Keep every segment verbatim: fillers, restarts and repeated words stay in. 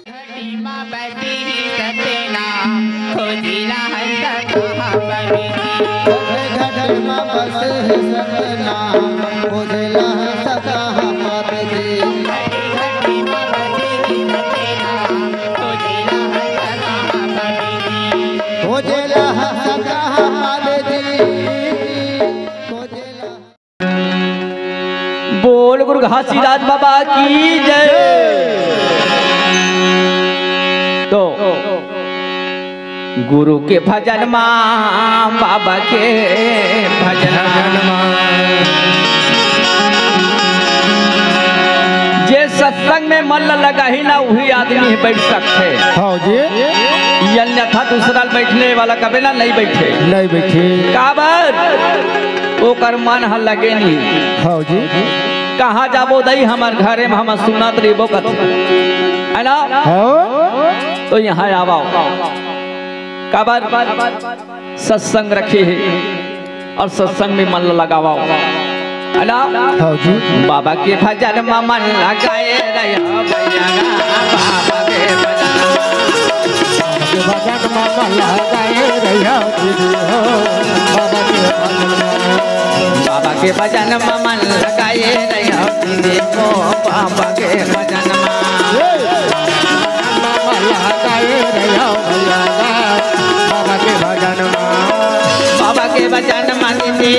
घटी मा बसे हे सतनाम, खोजिला हंस कहाँ पड़ही। घट मा बसे हे सतनाम, खोजिला हंस कहाँ पड़ही। घटी मा बसे हे सतनाम, खोजिला हंस कहाँ पड़ही। खोजिला हंस कहाँ पड़ही। खोजिला बोल गुरु घासीदास बाबा की जय। तो गुरु के भजन मा, बाबा के भजन मा। जे सत्संग में मन ल लगाही ना, उही आदमी ही बैठ सकथे। हाँ जी। अन्यथा दूसरा बैठने वाला कबे ना नहीं बैठे। नहीं बैठे। काबर? ओकर मन ह लगे नहीं। हाँ जी। कहाँ जाबो दई, हमर घरे में हम सुनत रहिबो कथे, है ना? हाँ। तो यहाँ आवव, काबर सत्संग रखे हे और सत्संग में मन लगावव, है ना? हाँ जी। बाबा के भजन में मन लगाए रहो भैया, बाबा के भजन में। भजन में मन लगाए रहो दीदी हो, बाबा के भजन में। बाबा के भजन में मन लगाए रहो दीदी हो, बाबा के भजन में। मन लगाए रहो भैया, बाबा के भजन में। बाबा के भजन में दीदी,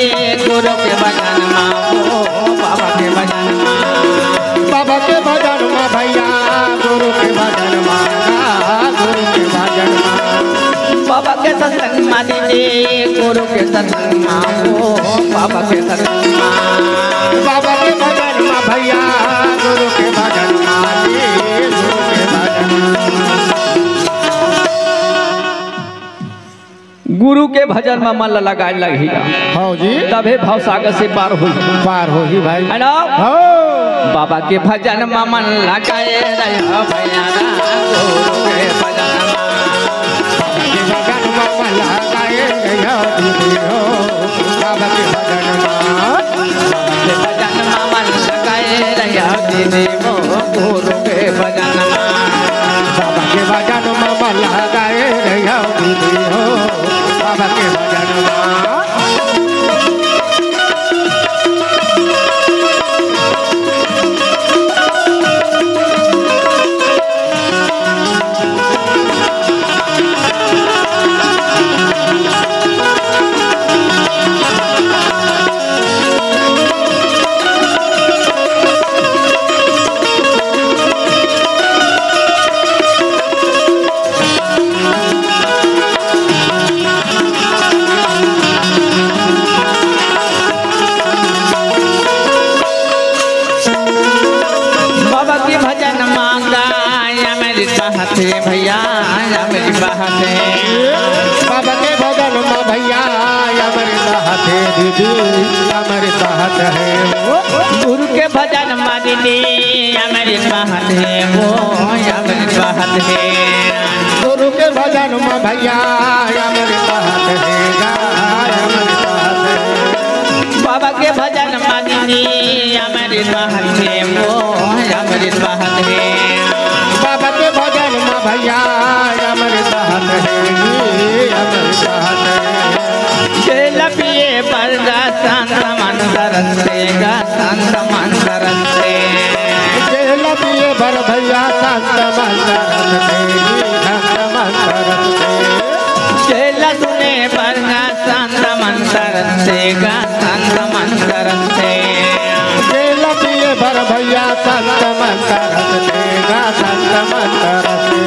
गुरु के भजन में, ओ बाबा के भजन में। बाबा के भजन मा भैया, गुरु के भजन मा, गुरु के भजन मा। बाबा के सत्संग मा दीदी, गुरु के सत्संग मा, ओ बाबा के सत्संग मा। बाबा के भजन मा भैया, गुरु के भजन मा, गुरु के भजन मा। गुरु के भजन म मन ल लगाए लगही। हव जी। तभे भवसागर से पार होही। पार होही भाई। है ना? हव। बाबा के भजन म मन लगाए रहो भैया ना, गुरु के भजन म। बाबा के भजन म मन लगाए रहो दीदी हो, बाबा के भजन म। बाबा के भजन म मन लगाए रहो दीदी हो, गुरु के भजन म। बाबा के भजन म मन लगाए रहो दीदी हो, बाबा के भजन म। बाबा के भजन मांगा, अमृत बहत हे भैया, अमृत बहत हे। बाबा के भजन मा भैया, अमृत बहत हे दीदी, अमृत बहत हे। गुरु के भजन मा दीदी, अमृत बहत हे, ओ अमृत बहत हे। गुरु के भजन मा भैया, अमृत बहत हे, गा, अमृत बहत हे। बाबा के भजन मा दीदी, अमृत बहत हे, ओ अमृत बहत हे। बाबा के भजन मा भैया, अमृत बहत हे, अमृत बहत हे। जेला पिए बर गा शांत मन तरसथे गा, शांत मन तरसथे। जेला पिए बर भैया शांत मन तरसथे, शांत मन तरसथे। जेला सुने बर गा शांत मन तरसथे गा, शांत मन तरसथे। जेला पिए बर भैया शांत मन तरसथे गा, शांत मन तरसथे।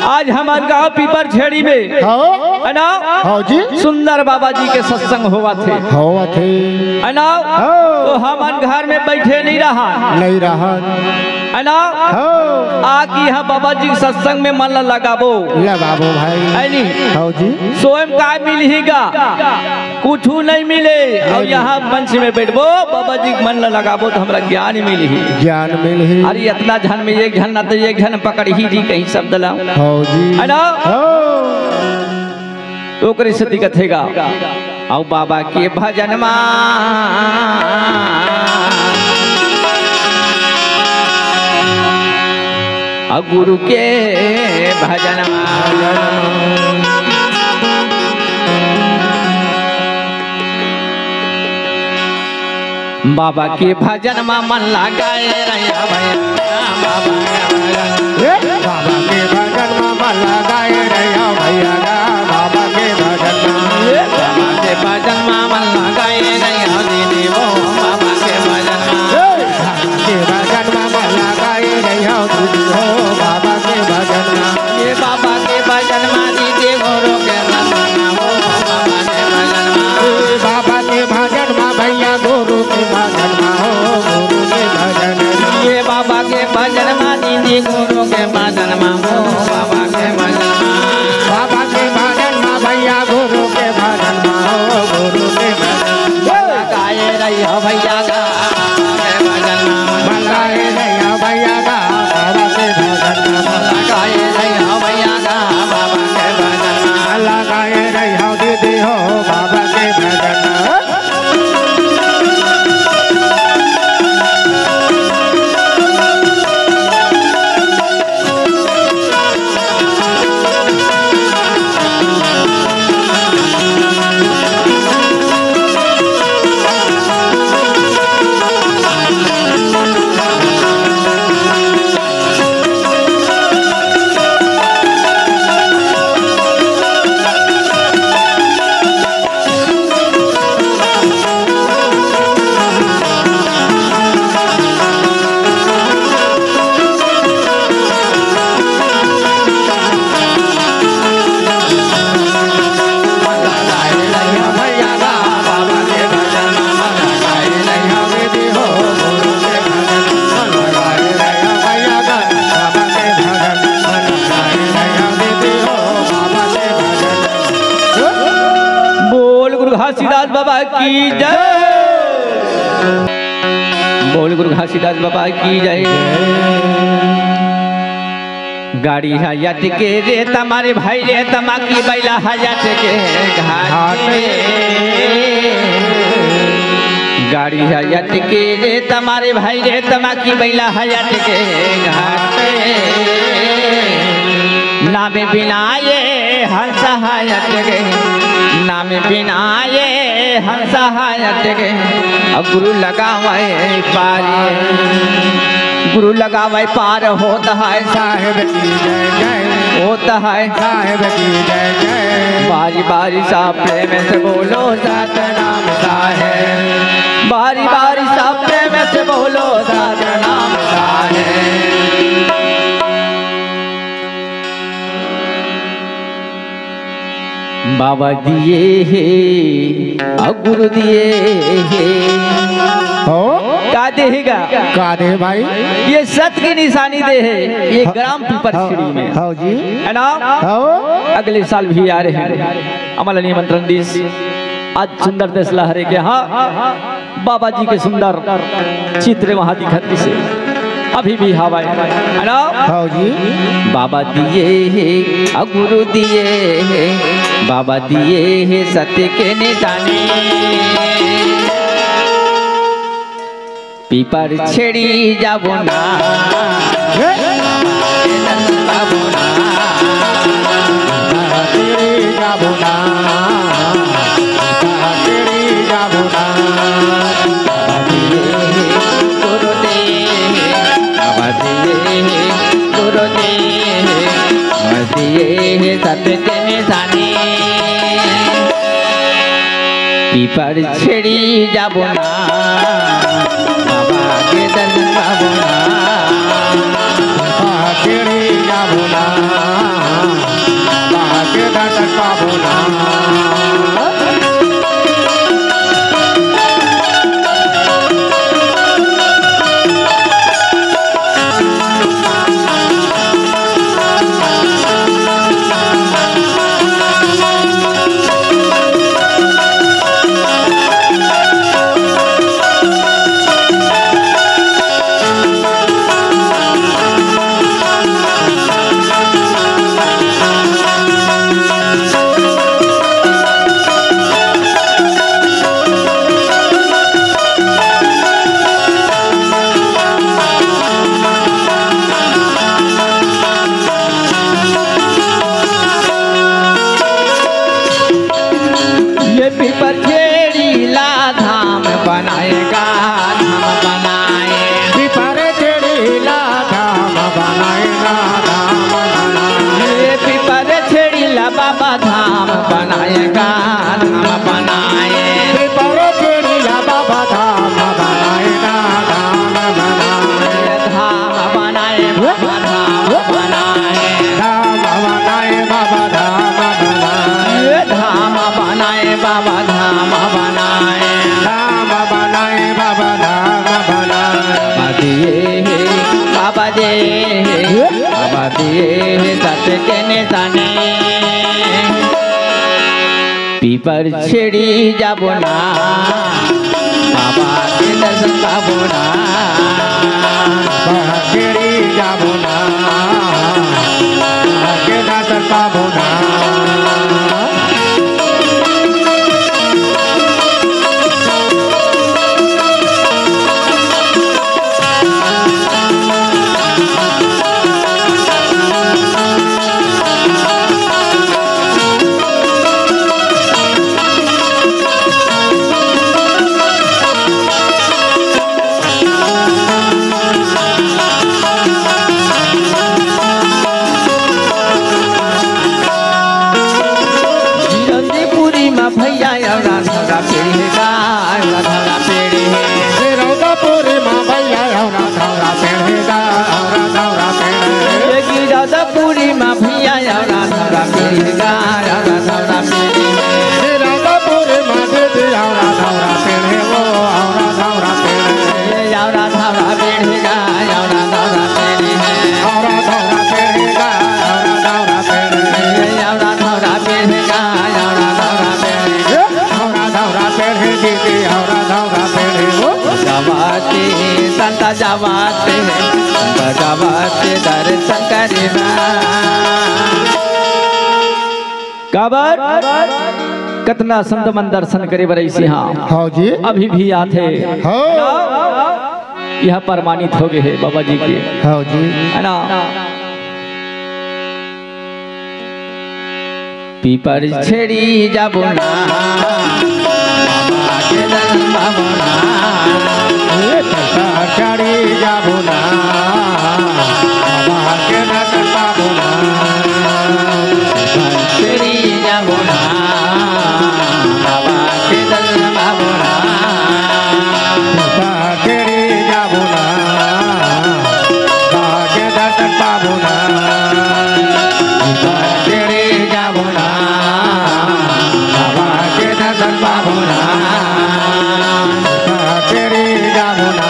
आज हमर गांव पीपर छेड़ी में, हव। है ना? हव जी। सुंदर बाबा जी के सत्संग होवत हे। होवत हे। है ना? हव। तो हमन घर में बैठे नहीं रहा। नहीं रहा। है ना? हव। आ कि यहाँ बाबा जी के सत्संग में मन ल लगाबो। लगाबो भाई। है नी? हव जी। सोए म का मिलही गा? कुछू नहीं मिले। अउ नहीं। यहाँ मंच में बैठबो, बाबा जी के मन ल लगाबो, तो हमरा ज्ञान मिलही। ज्ञान मिलही। अरे, इतना झन में एक झन ना तो एक झन पकड़ही जी कहीं शब्द ला। हव जी। है ना? हव। तो ओकरे सेती कथे गा, अउ बाबा के भजन मा, अउ गुरु के भजन मा। बाबा के भजन मा मन लगाए रहिया भैया, बाबा के भजन। ए, बाबा के भजन मा मन लगाए रहिया भैया गा, बाबा के भजन मा। ए, बाबा के भजन मा मन लगाए रहिया दीदी हो, बाबा के भजन मा। ए, बाबा के भजन मा मन लगाए रहिया दीदी हो, बाबा के भजन मा। ये बाबा के भजन मा दीदी गुरु के भजन मा हो, बाबा के भजन मा। ए, बाबा के भजन मा भैया गुरु के भजन मा हो, गुरु के भजन। ये बाबा के भजन मा दीदी गुरु के भजन मा हो, बाबा के भजन मा। बाबा के भजन मा भैया गुरु के भजन मा हो, गुरु के भजन। भला गाए रहिया भैया गा, बाबा के भजन मा। भला गाए रहिया भैया गा, बाबा के भजन मा। भला गाए रहिया भैया गा, बाबा के भजन मा। भला गाए रहिया दीदी हो, बाबा के भजन मा। बोल गुरु घासीदास बाबा की जय। बोल गुरु घासीदास बाबा की जय। गाड़ी हा अटके रे तमारे भाई रे, तमा की बैला हा अटके घाट। गाड़ी हा अटके रे तमारे भाई रे, तमा की बैला हा अटके घाट। नाम बिना ये हंस हा अटके, नाम बिना ये हंस हा अटके। अब गुरु लगावे पार, गुरु लगावे पार होत है साहेब की जय जय। होत है साहेब की जय जय। बारी बारी सब प्रेम से बोलो सतनाम साहेब। बारी बारी सब प्रेम से बोलो सतनाम साहेब। बाबा दिए हे, अउ गुरु दिए हे। हो? का दे हे गा? का दे हे भाई? ये सत की निशानी दे हे, ये हाँ, ग्राम पीपर हाँ, सीढ़ी में। हाँ जी। है ना? हाँ। अगले साल भी आ रहे हैं। अमल निमंत्रण दिस। आज सुंदर देश लहरे के, हाँ। बाबा जी के सुंदर चित्र वहाँ दिखत किसे अभी भी हवय, है ना? हाँ जी। बाबा दिए हे, अउ गुरु दिए हे, बाबा दिए हे सत्य के निशानी। पीपर छेड़ी जाबो ना। हे। बाबा के दर्शन पाबो ना। पीपर छेड़ी जाबो ना। पीपर छेड़ी जाबो ना। बाबा दिए हे गुरु दिए हे, बाबा दिए हे गुरु दिए हे, बाबा दिए हे सत्य के निशानी। पीपर छेड़ी जाबो ना, बाबा के दर्शन पाबो ना। पीपर छेड़ी जाबो ना, बाबा के दर्शन पाबो ना। बनाए गा धाम बनाए। पीपर छेड़ी ला धाम बनाए ना धाम बनाए। ये पीपर छेड़ी ला बाबा धाम बनाए गा धाम बनाए। पीपर छेड़ी ला बाबा धाम बनाए ना धाम बनाए। धाम बनाए बाबा धाम बनाए। धाम बनाए बाबा धाम बनाए। ये धाम बनाए बाबा धाम बनाए। धाम बनाए बाबा धाम बनाए। बाबा दिए हे, बाबा दिए हे, बाबा दिए हे सच के निशानी। पीपर छेड़ी जाबो ना, बाबा के दर्शन पाबो ना। पीपर छेड़ी जाबो ना, बाबा के दर्शन पाबो ना। गिरौदपुरी म भैया अउ राधा राधा पेड़ हे गा, राधा राधा पेड़ हे। गिरौदपुरी म भैया अउ राधा राधा पेड़ हे गा, राधा राधा पेड़ हे। ये गिरौदपुरी म भैया अउ राधा राधा पेड़ हे गा, राधा राधा पेड़ हे। गिरौदपुरी म दीदी अउ राधा राधा पेड़ हे, वो अउ राधा राधा पेड़ हे। ये अउ राधा राधा पेड़ हे गा, अउ राधा राधा पेड़ हे। अउ राधा राधा पेड़ हे गा, अउ राधा राधा पेड़ हे। ये अउ राधा राधा पेड़ हे गा, अउ राधा राधा पेड़ हे। अउ राधा राधा पेड़ हे दीदी, अउ राधा राधा पेड़ हे वो। जावत हे संत जावत हे, संत जावत हे दर्शन करे बर। काबर? कतना संत मन दर्शन करे बर अइसे, हाँ। हव जी। अभी भी आथे। हव। यह प्रमाणित हो गए हे बाबा जी के। हव जी। है ना? पीपर छेड़ी जाबो ना, बाबा के दर्शन पाबो ना। ए, पीपर छेड़ी जाबो ना, बाबा के दर्शन पाबो ना। पीपर छेड़ी जाबो ना, बाबा के दर्शन पाबो ना। पीपर छेड़ी जाबो ना, बाबा के दर्शन पाबो ना। पीपर छेड़ी जाबो ना, बाबा के दर्शन पाबो ना। पीपर छेड़ी जाबो ना,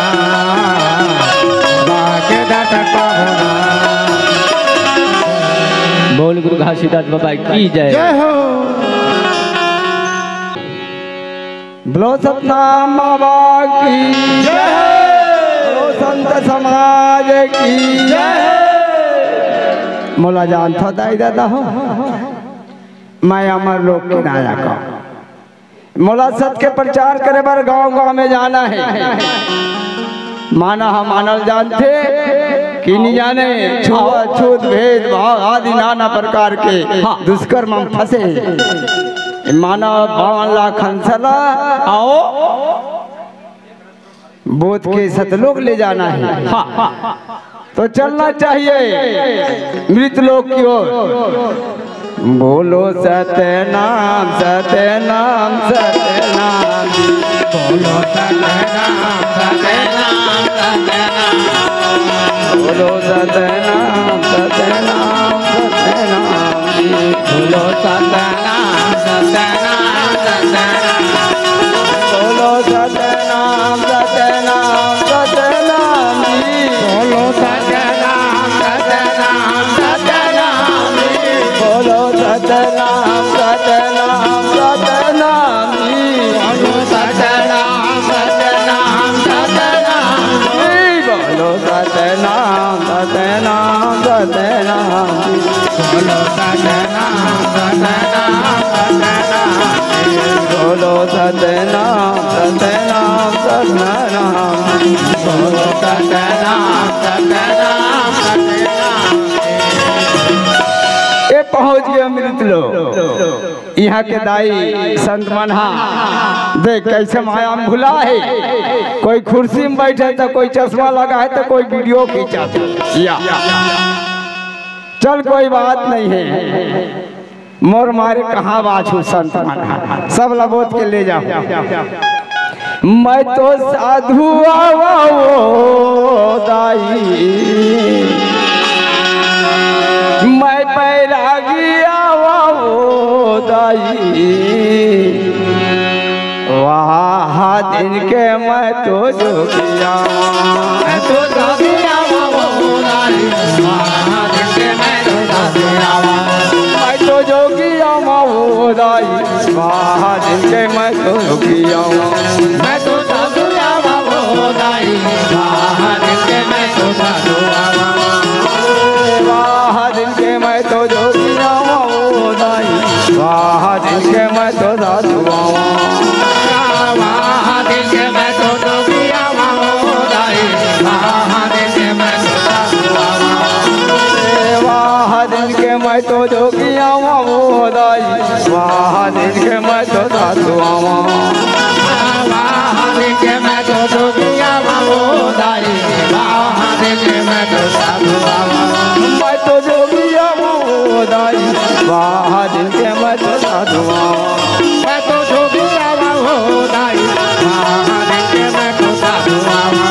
बाबा के दर्शन पाबो ना। बोल गुरु घासीदास बाबा की जय। जय हो। बोलो सतनाम बाबा की जय। बोलो संत समाज की जय। मोला जानथो दाई ददा हो, मैं अमर लोक के नायक हूँ। मोला सत के प्रचार करे बर गांव-गांव में जाना हे। माना ह मानल जानथे कि नहीं जाने, छुआछूत, भेदभाव आदि नाना प्रकार के हाँ। दुष्कर्म में फंसे हे। माना बावन लाख हंसला आओ। बोध के सतलोक ले जाना हे। हाँ। तो चलना चाहिए मृत लोक की ओर। बोलो सतनाम सतनाम सतनाम। बोलो सतनाम सतनाम सतनाम। बोलो सतनाम सतनाम सतनाम। बोलो सतनाम सतनाम सतनाम। बोलो सतनाम सतनाम सतनाम जी। बोलो सतनाम सतनाम सतनाम जी। बोलो सतनाम सतनाम सतनाम जी। बोलो सतनाम सतनाम सतनाम जी। बोलो सतनाम सतनाम सतनाम जी। बोलो सतनाम सतनाम सतनाम। बोलो सतनाम सतनाम सतनाम। बोलो सतनाम सतनाम सतनाम। ए पहुंच गए मृत लोक। यहाँ के दाई संत मन हा देख, कैसे माया में भुला हे। कोई कुर्सी में बैठे तो कोई चश्मा लगा हे तो कोई वीडियो खींचा हे। या। चल, कोई बात नहीं हे। मोर मारे कहाँ बाँचहू संत मन, सब ला बोध के ले जाहू। मैं तो साधु आवा ओ दाई, मैं बैरागी आवा ओ दाई। वहाँ दिन के मैं तो जोगिया, मैं तो जोगिया वो दाई। वहाँ दिन के मैं तो जोगिया, मैं तो जोगिया वो दाई। वहाँ दिन के मैं तो जोगिया, मैं तो जोगिया वो दाई। वहाँ दिन के मैं तो जोगिया, वहाँ दिन के मैं तो जोगिया वो दाई। वहाँ दिन के मैं तो साधु आवा। वाह दिन के मैं तो जोगिया वो दाई। वाह दिन के मैं तो साधु आवा। वाह दिन के मैं तो जोगिया वो दाई। वाह दिन के मैं तो साधु आवा। वाह दिन के मैं तो जोगिया वो दाई। वाह दिन के मैं तो साधु आवा। मैं तो जोगिया वो दाई। वाह दिन के मैं तो साधु आवा। मैं तो जोगिया वो दाई। वाह दिन के मैं तो साधु आवा।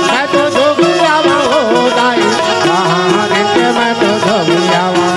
मैं तो जोगिया वो दाई। वाह दिन के मैं तो जोगिया वो।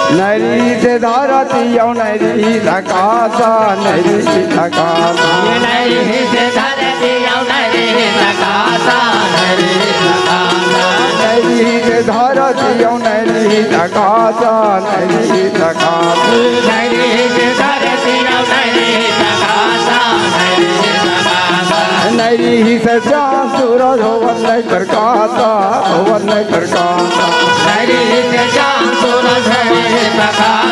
नरी से धरती अउ नरी से आकाश, नरी से आकाश। नरी से धरती अउ नरी से आकाश, नरी से आकाश। नरी से धरती अउ नरी से आकाश, नरी से आकाश। नरी से धरती अउ नरी से आकाश, नरी से आकाश। नरी से चांद सूरज होवन नहीं प्रकाश, होवन नहीं प्रकाश। नरी से चांद सूरज होवन नहीं प्रकाश,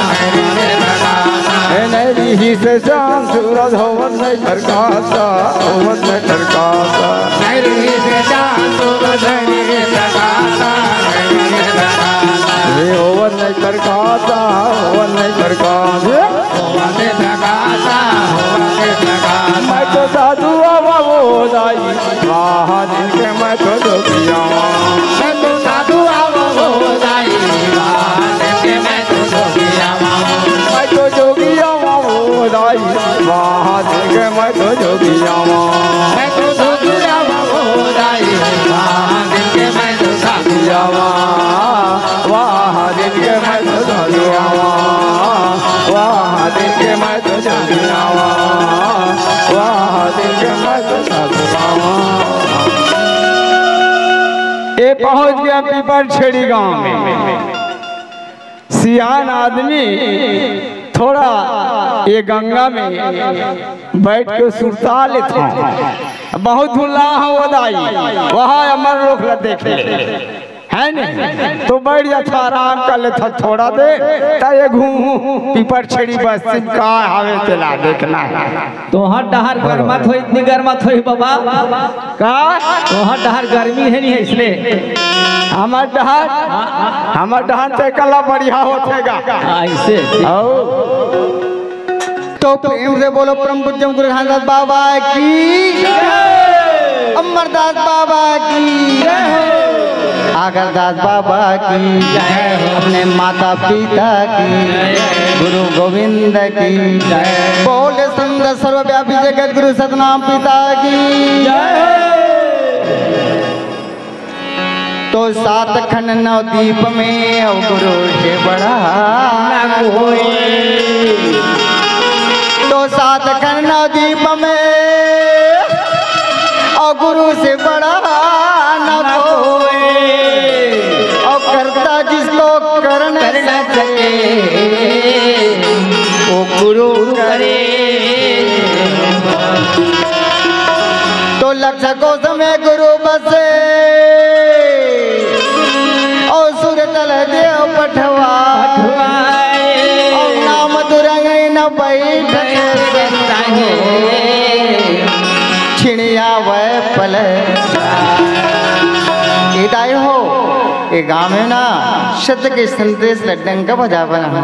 नरी से आकाश। हे नरी से चांद सूरज होवन नहीं प्रकाश, होवन नहीं प्रकाश। नरी से चांद सूरज होवन नहीं प्रकाश, नरी से आकाश। हे होवन नहीं प्रकाश, होवन नहीं प्रकाश। होवन नहीं प्रकाश, होवन नहीं प्रकाश। मैं तो साधु आवा वो दाई, वाह दिन के मैं तो जोगिया। मैं तो साधु आवा वो दाई, वाह दिन के मैं तो जोगिया। मैं तो जोगिया वो दाई, वाह दिन के मैं तो जोगिया। मैं तो जोगिया वो दाई, वाह दिन के मैं तो साधु आवा। वाह दिन के मैं तो साधु आवा। वाह दिन के मैं तो साधु आवा। वाह दिन के मैं तो साधु आवा। ये पहुंच गया पीपर छेड़ी गांव में। सियान आदमी थोड़ा ये गंगा में बैठ के सुरता लेथे। बहुत भुला हो दाई, वहाँ अमर लोग ला देख ले, है नहीं? तो बैठ जाथे, आराम कर लेथे थोड़ा देर, त ये घूम पीपर छेड़ी बस्ती में का हावे तेला देखना है। तोहर डहर गरमत होई, इतनी गरमत होई बाबा। का? तोहर डहर गर्मी हे नहीं, इसलिए। हमर डहर, हमर डहर ते कला बढ़िया होथे गा। हाँ, ऐसे। आओ। तो प्रेम से बोलो परम पूज्यम गुरु घासीदास बाबा की, अमरदास बाबा की, आगरदास बाबा की, अपने माता पिता की, गुरु गोविंद की। बोल संत सर्वव्यापी जगत गुरु सतनाम पिता की। तो सात खंड नौ दीप में और गुरु से बड़ा ना कोई। तो सात खंड नौ दीप में और गुरु से बड़ा ना कोई। और करता जिसको करना सके, वो गुरु करे। लक्ष कोस में गुरु बसे, अउ सुरतल देव पठवा, अउ नाम दुरंगई न बैठ। छिड़िया वै पल। ए दाई हो, ए गांव में ना सत्य के संदेश ल डंका बजावन ह।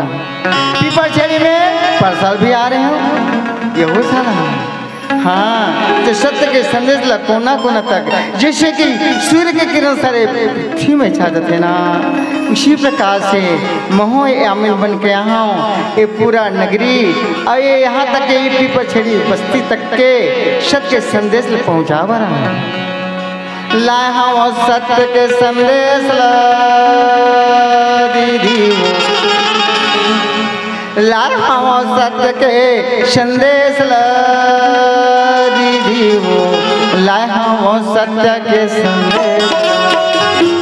पीपर छड़ी में परसाल भी आ रहे हो, ये हो साला। हाँ, तो सत्य के संदेश ला कोना कोना तक, जैसे कि सूर्य के किरण सारे पृथ्वी में छा जाते ना, उसी प्रकार से महूं ए आमिल बन के आए हंव, ए पूरा नगरी, अउ ए यहाँ तक के ई पीपर छड़ी बस्ती तक के सत्य के संदेश ला पहुँचा बर आए हंव। लाए हंव सत्य के संदेश ला दीदी हो। लाए हंव सत्य के संदेश ला दीदी हो। लाए हंव सत्य के संदेश।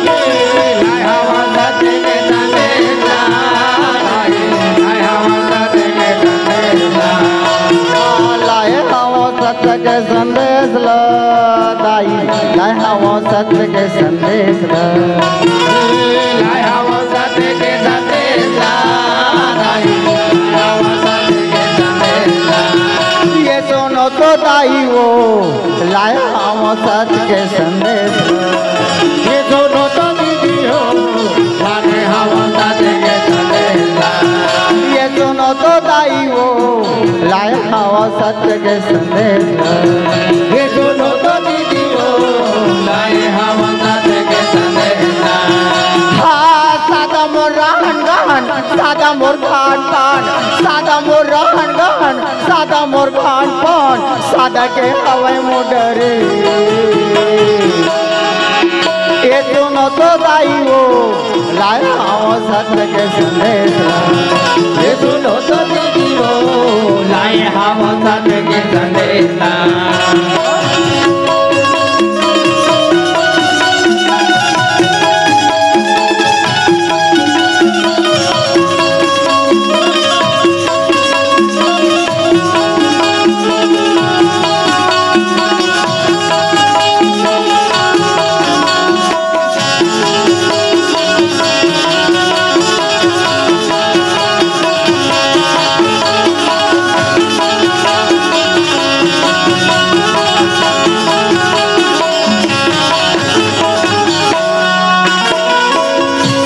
लाए हंव सत्य के संदेश ला। लाए हंव सत्य के संदेश ला। लाए हंव सत्य के संदेश ला दाई, लाए हंव सत्य के संदेश ला। लाए हंव सत्य के संदेश ला दाई, लाए हंव सत्य के संदेश ला। ये सुनो तो दाई वो, लाए हंव सत्य के संदेश ला। ये सुनो तो दीदी हो, लाए हंव सत्य के संदेश ला। ये सुनो तो दाई वो, लाए हंव सत्य के संदेश। ये सुनो तो दीदी हो, लाए हंव सत्य के संदेश। हाँ, सादा मोर रहन गहन, सादा मोर खान पान, सादा मोर रहन गहन, सादा मोर खान पान, सादा के हवय मोर डरे। ये सुनो तो दाई वो, लाए हंव सत्य के संदेश ला। ये सुनो तो दीदी हो, लाए हंव सत्य के संदेश ला।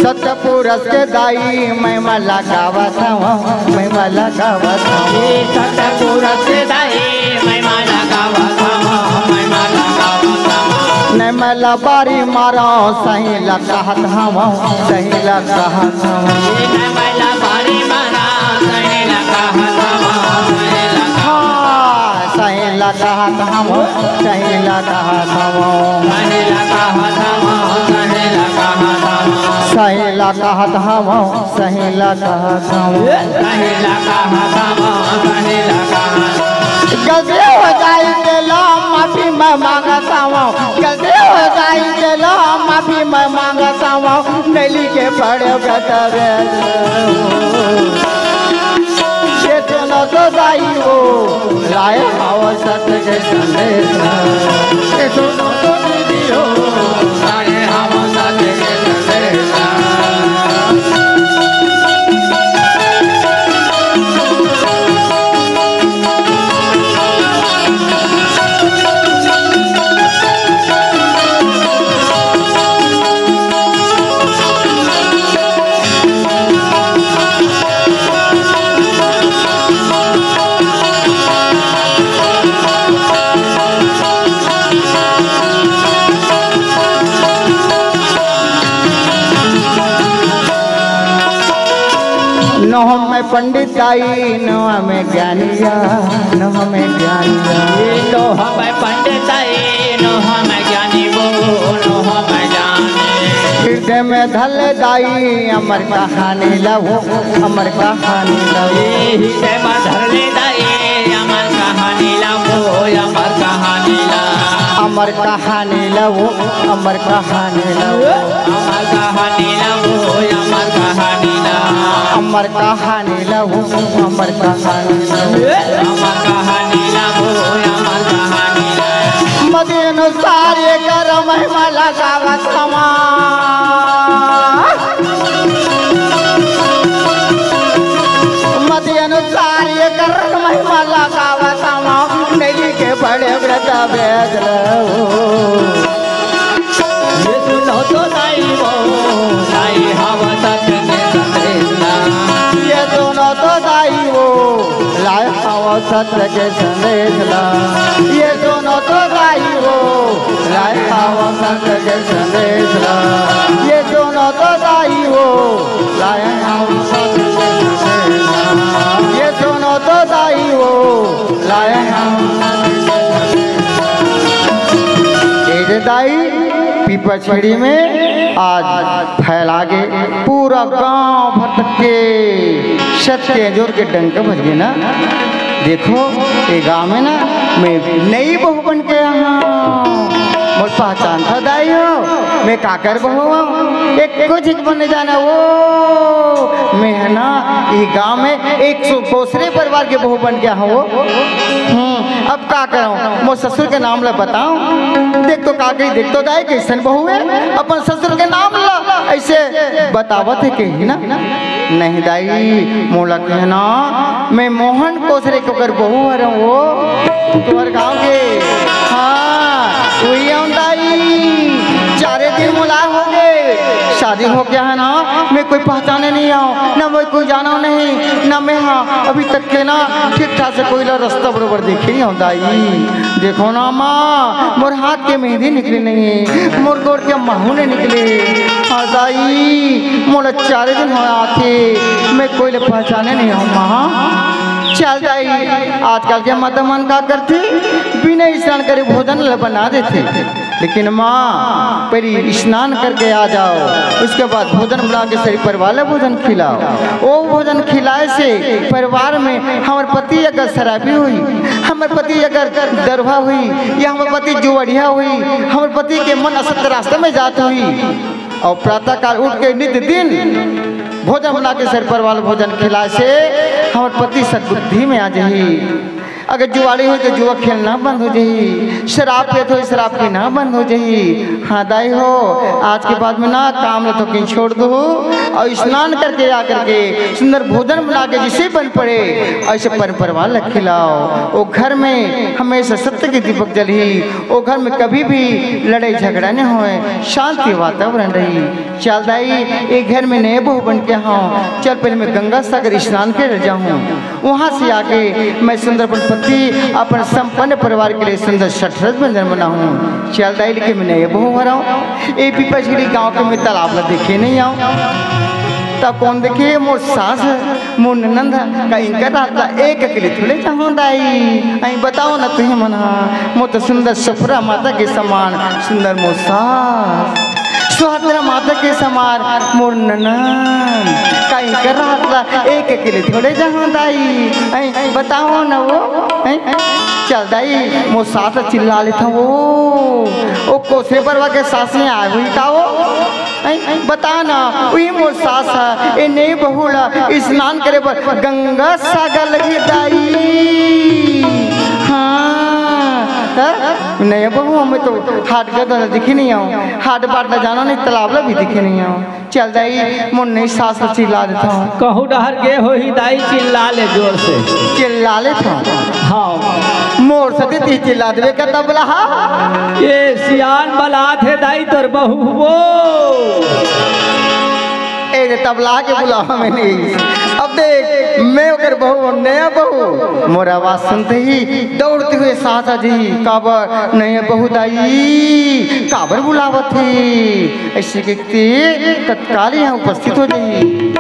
सतपुरुष के दाई महिमा ला गावत हंव, महिमा ला गावत हंव। सतपुरुष के दाई महिमा ला गावत हंव, महिमा ला गावत हंव। नैमला बारी मारो सही ला कहत हंव, सही ला कहत हंव। नैमला बारी मारो सही ला कहत हंव, सही ला कहत हंव। हाँ, सही ला कहत हंव, सही ला कहत हंव। सही ला कहत हंव, सही ला कहत हंव। सही ला कहत हंव, सही ला कहत हंव। सही ला कहत हंव, सही ला कहत हंव। गलती हो जाही तेला माफी मैं मांगत हंव। गलती हो जाही तेला माफी मैं मांगत हंव। नइ लिखे पढ़े के तबे। ये सुनो तो दाई वो, लाए हंव सत्य के संदेश। ये सुनो तो दीदी हो, लाए हंव सत्य के संदेश। नोह में पंडित दाई, नोह में ज्ञानिया, नोह में ज्ञानिया। नोह में पंडित दाई, नोह में ज्ञानी वो, नोह में ज्ञानी। हृदय में धर ले दाई, अमर कहानी ला वो, अमर कहानी ला वो। हृदय में धर ले दाई, अमर कहानी ला वो, अमर कहानी ला। अमर कहानी ला वो, अमर कहानी ला वो। अमर कहानी ला वो, अमर कहानी ला। अमर कहानी ला वो, अमर कहानी ला वो। अमर कहानी ला वो, अमर कहानी ला। मदीना अनुसार एकर महिमा लगावत हवा। मति अनुसार एकर महिमा लगावत हवा। नैली के बड़े व्रत बेद लहू। ये सुनो तो दाई वो, दाई हवा सत्य के संदेश ला। ये सुनो तो दाई वो, लाए हवा सत्य के संदेश ला। ये सुनो तो दाई वो, लाए हवा सत्य के संदेश ला। ये सुनो तो दाई वो, लाए हवा सत्य के संदेश ला। ये सुनो तो दाई वो, लाए हवा सत्य के संदेश ला। ए जे दाई, पीपा छेड़ी में आज फैला गे, पूरा गांव भर तक के सत के अंजोर के डंका बज गे ना। देखो, ये गांव में ना, मैं नई बहू बन के आया हूँ। मोर पहचान था दाई हो, मैं काकर बहू हूँ, एक कुछ बने जाना वो। मैं है ना, ये गांव में एक सौ कोसरे परिवार के बहू बन के आया हूँ वो। हम्म, अब का करऊं, मोर ससुर के नाम ला बताऊं? देख तो काकरी, देख तो दाई, कैसन बहू है, अपन ससुर के नाम ला ऐसे बतावत है कही ना। नहीं दाई, मोला कहना, मैं मोहन कोसरे के ओकर बहू हरं वो, तोहर गांव के। हाँ, वही हूँ दाई, चारे दिन मोला हो गए, शादी हो गया है ना, मैं कोई पहचाने नहीं आऊँ ना, मैं कोई जाना नहीं ना, मैं हाँ अभी तक के ना ठीक ठाक से कोई ला रास्ता बरोबर देखे नहीं हूँ दाई। देखो ना माँ, मोर हाथ के मेहंदी निकले नहीं, मोर गोड़ के महू नहीं निकले। हाँ दाई, मोला चारे दिन हो आथे, मैं कोई ले पहचाने नहीं हूँ माँ। चल दाई, आजकल के माता मन का करथे, बिना स्नान करे भोजन ल बना देथे। लेकिन माँ, पहले स्नान करके आ जाओ, उसके बाद भोजन बना के सभी परिवार ला भोजन खिलाओ। वो भोजन खिलाए से परिवार में हमर पति अगर शराबी हुई, हमर पति अगर दरुहा हुई, या हमर पति जुआड़िया हुई, हमर पति के मन असत रास्ता में जात हुई, और प्रातः काल उठ के नित दिन भोजन बना के सर परिवार भोजन खिलाए से हमर पति सद्बुद्धि में आ जाही। अगर जुआड़ी होई तो जुआ खेलना बंद हो जाही, शराब पियत होई शराब पीना बंद हो जाही। हाँ दाई हो, आज के बाद में ना काम ला तो कहीं छोड़ दो, और स्नान करके आ करके सुंदर भोजन बना के जिसे बन पड़े ऐसे पर परिवार ला खिलाओ। वो घर में हमेशा सत्य के दीपक जलही, वो घर में कभी भी लड़ाई झगड़ा नहीं होए, शांति वातावरण रही। चल दाई, एक घर में नए बहू बन के हूँ, चल पहले मैं गंगा सागर स्नान के जाऊँ, वहाँ से आके मैं सुंदर अपन पति, अपन संपन्न परिवार के लिए सुंदर छठ व्रत बंधन बनाऊँ। चल दाई, लेकिन मैं नए बहू हो रहा हूँ, ए पीपा छेड़ी गाँव के मैं तालाब ला देखे नहीं आऊँ, तब कौन देखे? मोर सास, मोर ननंद, का इनकर रात ला एक अकेले थोड़े जाऊँ दाई। आई बताओ ना तुम मन हा, मोर तो सुंदर सफरा माता के समान सुंदर मोर सास, सुहागरा माता के समान मोर ननंद, का इनकर रात ला एक अकेले थोड़े जाऊँ दाई। आई बताओ ना वो, आई चल दाई, मोर सास चिल्ला लेता वो, ओ कोसरे परवा के सास में आए हुई का वो? हैं? बता ना, उही मोर सास ह, ए नई बहू ला स्नान करे बर गंगा सागर लगे दाई। हाँ, त नया बहू, हमें तो हाट गदर दिखे नहीं आओ, हाट बाट ला जाना नहीं, तालाब ला भी दिखे नहीं आओ। चल दाई, मोर नई सास ला चिल्ला देता हूँ। कहूँ डहर गे होही दाई, चिल्ला ले जोर से। चिल्ला लेता हूँ। हाँ। मोर सती ती चिल्ला देवे का तबला हा। ये सियान बलात हे दाई तोर बहू वो। ए रे तबला के बुलावा में नहीं। अब देख, मैं ओकर बहू, नया बहू। मोर आवाज सुनते ही दौड़ते हुए सास आ जी, काबर नया बहू दाई, काबर बुलावत ही? ऐसे कहते तत्काल यहाँ उपस्थित हो जाई।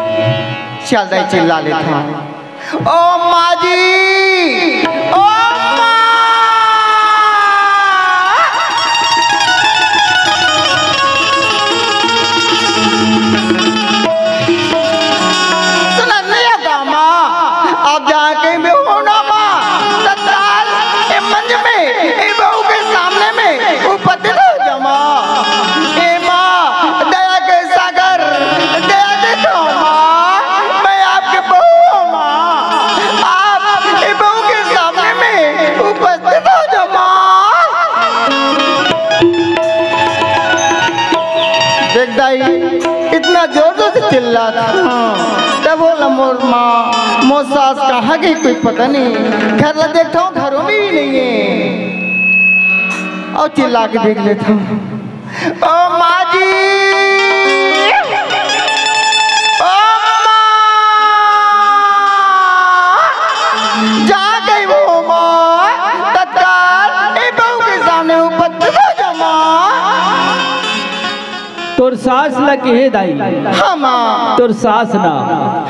चल दाई चिल्ला लेता हूँ। ओ माँ जी, ओ माँ। सुना नहीं आता माँ, आप जहाँ कहीं भी हो ना माँ, तत्काल ए मंच में, ए बहू के सामने में उपस्थित हो जा माँ। ए माँ, दया के सागर, दया दे दो माँ, मैं आपके बहू हूँ माँ। चिल्लात हंव। तब बोला मोर माँ, मोर सास कहाँ गई, कोई पता नहीं। घर ला देखता हूँ, घरों में भी नहीं है। और चिल्ला के देख लेता हूँ। ओ माँ जी, ओ माँ, जा गई वो माँ, तत्काल ए बहू के सामने उपस्थित हो जा माँ। तोर सास ल कहे दाई। हाँ, माँ। तोर सास ना।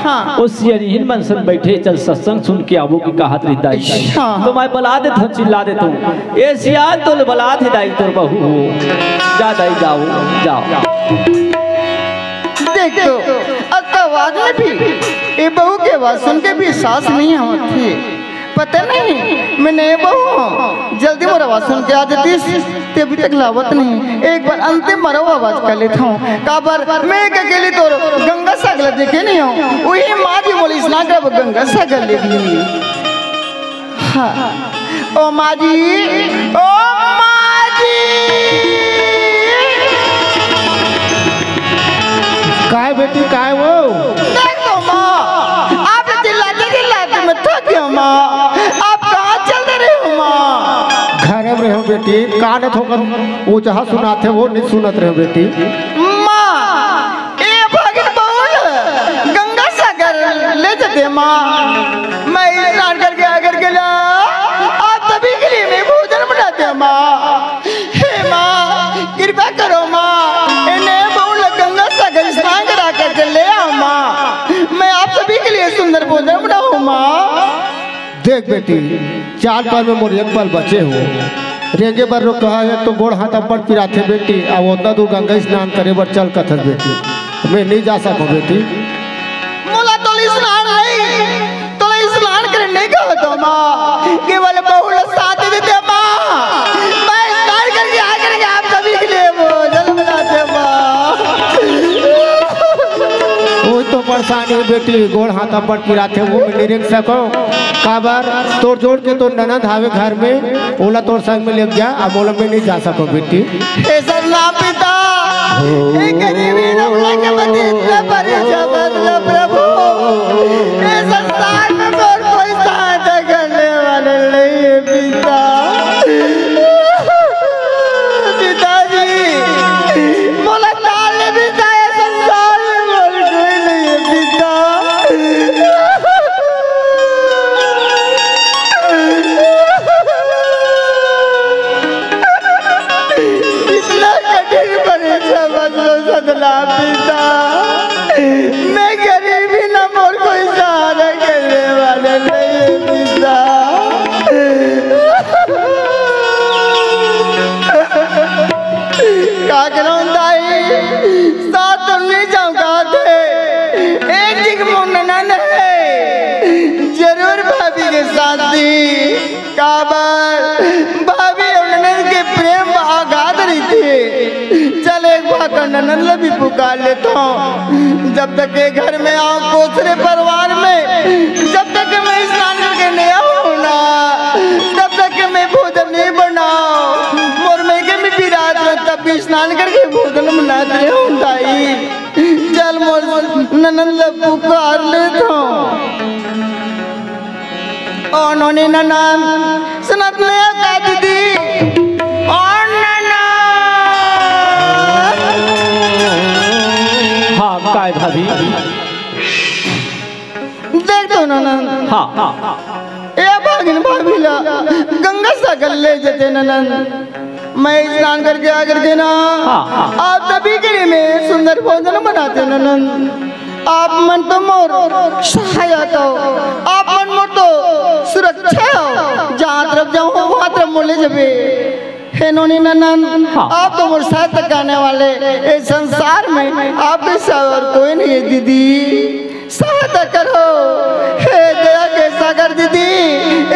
हाँ। ओ सियनहिन मन सन बइठे, चल सत्संग सुन के आबो के कहत रहिस दाई। हाँ। तो मैं बला देत हंव, चिल्ला देत हंव। ए सियान तो बलात हे दाई तोर बहू हो। जा दाई, जाओ, जाओ। देख तो, अतका आवाज में भी, ए बहू के आवाज सुन के भी सास नहीं आवत हे। पता नहीं, मैं नया बहू हंव, जल्दी मोर आवाज सुन के आ जातिस, ते अभी तक लावत नहीं। एक बार अंतिम बार आवाज कर लेत हंव, काबर मैं एक अकेली तोर गंगा सागर ला देखे नहीं हंव, उही माँ जी मोला स्नान करब गंगा सागर ले गे। हाँ, ओ माँ जी, ओ माँ जी। काय बेटी, काय वो? देख तो माँ, आप चिल्लाते चिल्लाते मैं थक गया माँ। आप कहाँ चल रहे हो माँ? घर में रहो बेटी, कान थोकन ऊंचा सुनाथे, वो नहीं सुनत रहो बेटी। माँ, ए भागिन बहू ल गंगा सागर ले जाते माँ। मैं स्नान करके आकर के ला, आप सभी के लिए मैं भोजन बनाते माँ। हे माँ, कृपा करो माँ, इन्हें बहू ल गंगा सागर स्नान करा करके ले आओ माँ। मैं आप सभी के लिए सुंदर भोजन बनाऊँ माँ। देख बेटी, चार पल में मोर एक पल बचे हो। रेंगे बर रो कहा है तो गोड़ हाथ अब्बड़ पिराथे बेटी, अब ओतना दूर गंगा स्नान करे बर चल कथस बेटी, मैं नहीं जा सकूं बेटी। मोला तो स्नान नहीं, तो स्नान करे नहीं कहो तो माँ, केवल बहू ल साथ दे दे माँ। मैं स्नान करके आ करके आप सभी के लिए भोजन बनाते माँ। वो तो परेशानी है बेटी, गोड़ हाथ अब्बड़ पिराथे, वो मैं नहीं रेंग सकूं। काबर तोर जोड़ के तोर ननद हावे घर में, ओला तोर संग में लेके जा, अब ओला मैं नहीं जा सकूं बेटी। ऐसा ना पिता, ये गरीबी नमला के मत इतना परेशान मत लो प्रभु। ये संसार में मोर कोई सहायता करने वाला नहीं है पिता। पिताजी, मोला ताल ले पिता, ये संसार में मोर कोई नहीं है पिता। इतना कठिन परीक्षा मत लो सतनाम पिता। मैं गरीब ही ना, मोर कोई सहारा करने वाला नहीं है पिता। का करूं दाई, साथ तो नहीं जाऊंगा थे। एक दिन मोर ननद है, जरूर भाभी के साथ थी। काबर भाभी अउ ननद के प्रेम अगाध रहिथे। चल एक बार तो ननद ल भी पुकार लेथंव। जब तक ये घर में आंव कोसरे परिवार में, जब तक मैं स्नान करके नहीं आंव ना, तब तक मैं भोजन नहीं बनांव। मोर मइके में बिरात रह तब भी स्नान करके भोजन बनात रहे हूँ दाई। चल मोर ननद ल पुकार लेथंव। ओ नोनी ननद, सुनत ले का दीदी? ओ ननद। हाँ, काय भाभी? देख तो ननद। हाँ, हाँ। ए भागिन भाभी ला गंगा सागर ले जते ननद। मैं स्नान करके आ करके ना, हाँ, हाँ। आप सभी के लिए मैं सुंदर भोजन बनाते ननद। आप मन तो मोर सहायक हो, आप मन मोर तो सुरक्षा हो। जहाँ तरफ जाऊँ, वहाँ तरफ मोले जबे। हे नोनी ननद, हाँ। आप तो मोर सहायता करने वाले, इस संसार में आपके सिवा और कोई नहीं है दीदी। सहायता करो, हे दया के सागर दीदी,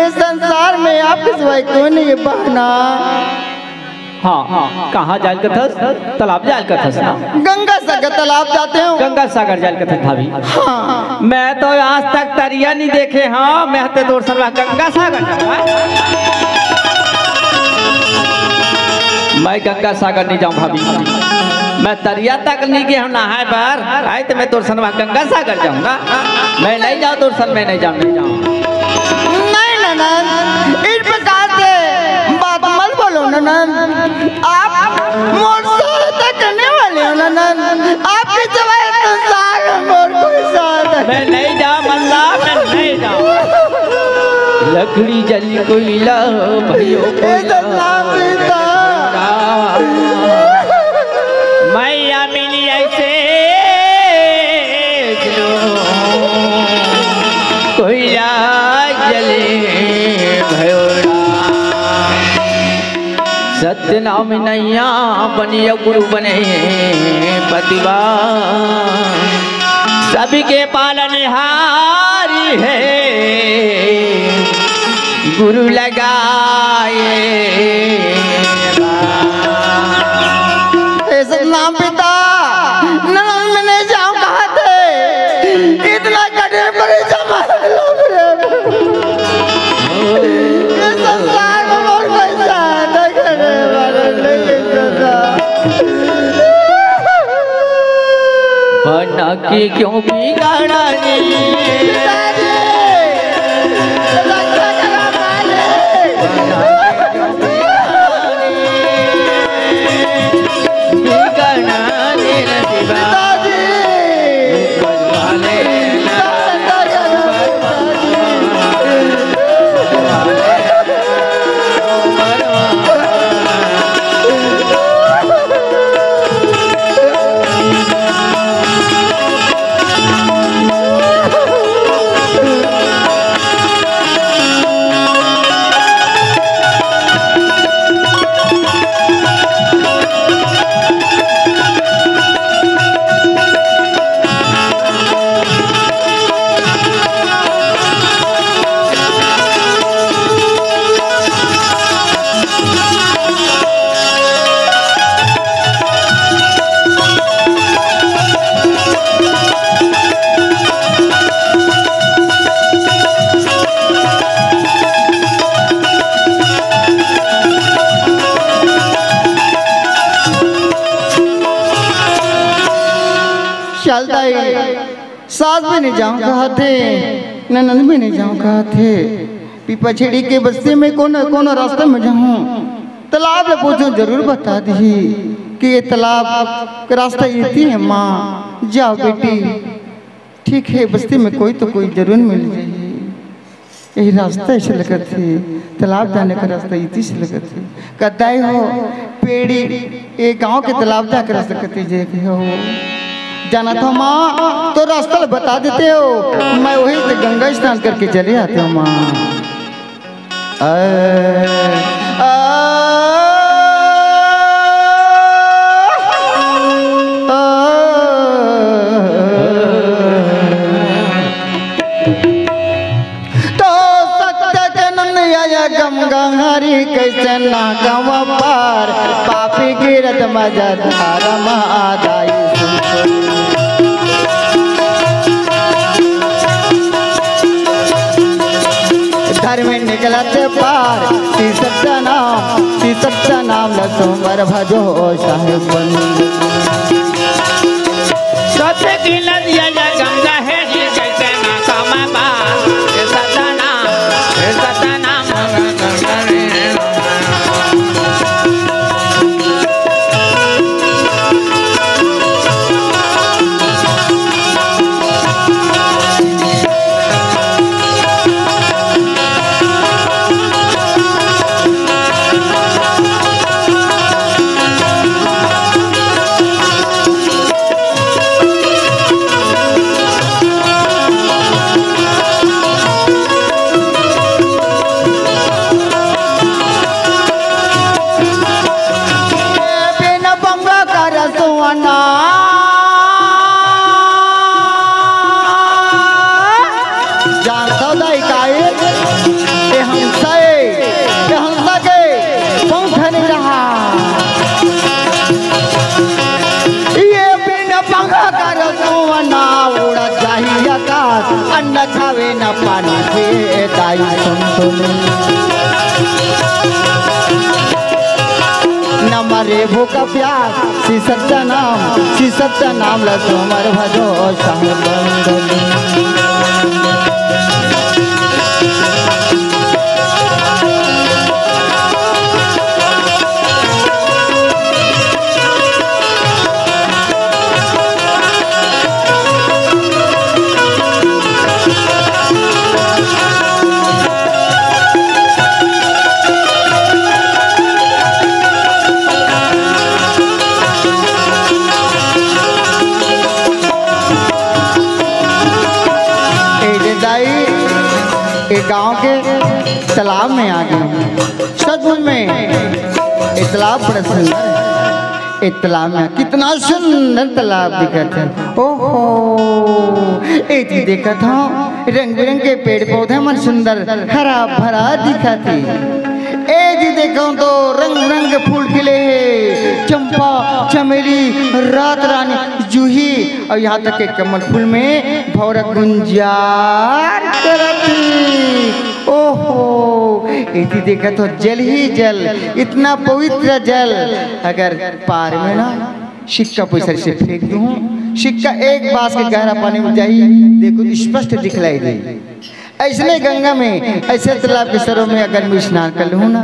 इस संसार में आपके सिवाय कोई नहीं है बहना। हाँ, हाँ, कहाँ जायल कथस? तालाब जायल कथस ना? गंगा सागर तालाब जाते हो। गंगा सागर जायल कथस भाभी। हाँ। मैं तो आज तक तरिया नहीं देखे, हाँ, मैं तो तोर संग गंगा सागर जाऊँ, हाँ? मैं गंगा सागर नहीं जाऊँ भाभी। मैं तरिया तक नहीं गया हूँ नहाए बर। आए तो मैं तोर संग वहाँ गंगा सागर जाऊंगा। मैं नहीं जाऊँ तोर संग, मैं नहीं जाऊँ, नहीं जाऊँ। नहीं ननद, इस प्रकार से बात मत बोलो ननद। आप मोर सहायता करने वाले हो ननद। आपके सिवाय संसार में मोर कोई सहायता मैं नहीं जाऊँ मल्ला, मैं नहीं जाऊँ। लकड़ी जली कोयला भयो ए कोयला। सतनाम पिता। मैया मिली ऐसे जो कोयला जले भयोरा। सत्य नाम नैया बनिया गुरु बने पतिवा। सबके पालनहारी है गुरु लगाए। ऐसे नाम पिता ननद में नहीं जाऊं कहा थे। इतना कठिन परीक्षा मार लो रे। ये संसार में और पैसा नहीं करे वाले नहीं करता। बना के क्यों बिगाड़ा नी? पिताजी, रक्षा करो मालिक। बिगाड़ा नी रे शिवा। पिताजी। चलता ही। सास भी नहीं जाऊं कहा थे, ननद भी नहीं जाऊं कहा थे। पीपा छेड़ी के बस्ती में कोनो कोनो रास्ता में जाऊं, तालाब ले पूछूं, जरूर बता दी कि ये तालाब का रास्ता इती है माँ। जाओ बेटी, ठीक है, बस्ती में कोई तो कोई जरूर मिल जाही। यही रास्ता ऐसे लगत हे, तालाब जाने का रास्ता इति से लगत हे। कदाई हो पेड़ी, ये गांव के तालाब जाके रास्ता कति जे के हो। जाना था माँ, तो रास्ता ल बता देते हो, मैं वहीं से गंगा स्नान करके चले आते हो माँ। आ, आ, आ, तो सत्य जनम आया गंगा हरी, कैसे ना गवा पार, पापी गिरत मजा धार महादाई सुन सुन। धर्म निकलत पार, श्री सत्य नाम, श्री सत्य नाम ल सुमर भजो साहेब बन। सत्य की नदिया या गंगा है, ये कैसे ना कमाबा, ये सतना, ये सतना। बिन पंगा कर सुअना। जानता दाई काई? ए हंसा ए, ए हंसा के पंख नहीं रहा। ये बिन पंख कर सुअना उड़ जाही आकाश, अन्न खावे न पानी के दाई सुन सुन। न मरे भूखा प्यास, श्री सत्य नाम, श्री सत्य नाम ल सोमर भजो साहेब बंदगी। ए जे दाई, ए गांव के तालाब में आ गए। सचमुच में ए तालाब बड़ा सुंदर है। ए तालाब में कितना सुंदर तालाब दिखत है। ओहो, ए जी देखत हव, रंग बिरंग के पेड़ पौधे मन सुंदर हरा भरा दिखत हे। ए जी देखव तो रंग बिरंग के फूल खिले हे, चंपा, चमेली, रात रानी, जूही अउ यहाँ तक के कमल फूल में भौरा गुंजार करत हे। ओहो, एती देखत हो जल ही जल, इतना पवित्र जल। अगर पार में ना सिक्का पइसा से फेंक दूं, सिक्का एक बास के गहरा पानी में जाही, देखो स्पष्ट दिखलाई दे। अइसने गंगा में, अइसे तालाब के सरों में अगर मैं स्नान कर लूं ना,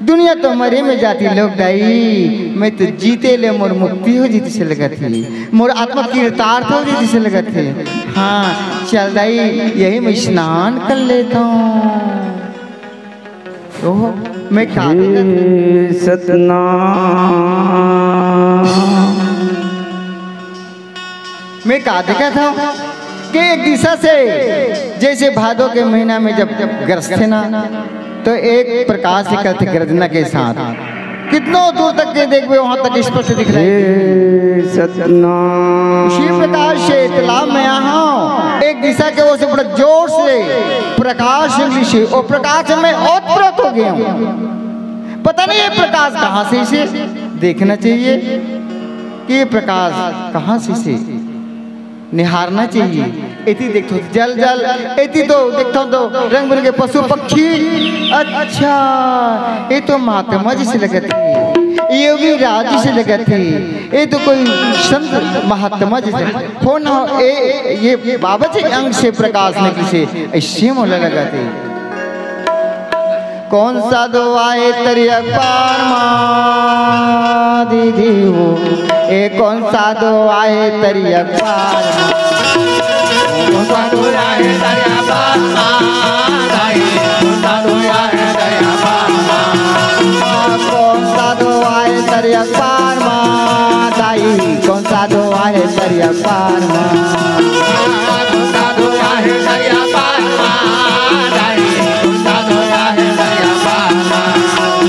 दुनिया तो मरे में जाती लोग दाई, मैं तो जीते ले मोर मुक्ति हो जही तइसे लगत हे, मोर आत्मा कृतार्थ हो जही तइसे लगत हे। हाँ, चल दाई, यही में स्नान कर लेथंव। ओहो, मैं का देखत हंव? सतनाम। मैं का देखत हंव कि एक दिशा से जइसे भादो के महीना में जब गरजथे ना, तो एक प्रकाश निकलथे गर्जना के साथ। कितनो दूर तक के देखबे, वहां तक स्पष्ट दिखलाई। सतनाम। उसी प्रकार से तालाब में आए हंव, एक दिशा के ओर से बड़ा जोर से प्रकाश निकलिस हे, अउ प्रकाश में ओतप्रोत हो गे हंव। पता नहीं ये प्रकाश कहां से अइसे, देखना चाहिए कि ये प्रकाश कहां से अइसे। निहारना चाहिए। एती देखथंव जल जल, एती तो देखथंव तो रंग बिरंगे पशु पक्षी। अच्छा, ये तो महात्मा जइसे लगत हे, ये भी राज जइसे लगत हे, ये तो कोई संत महात्मा जइसे हो ना हो। ए, ये बाबा जी अंग से प्रकाश निकलिस हे, अइसे मोला लगत हे। कोन साधु आए तरिया पार मा दीदी हो, ए कोन साधु आए तरिया पार मा। कोन साधु आए तरिया पार मा, दाई, कोन साधु आए तरिया पार मा। कोन साधु आए तरिया पार मा, दाई, कोन साधु आए तरिया पार मा। कोन साधु आए तरिया पार मा, दाई, कोन साधु आए तरिया पार मा।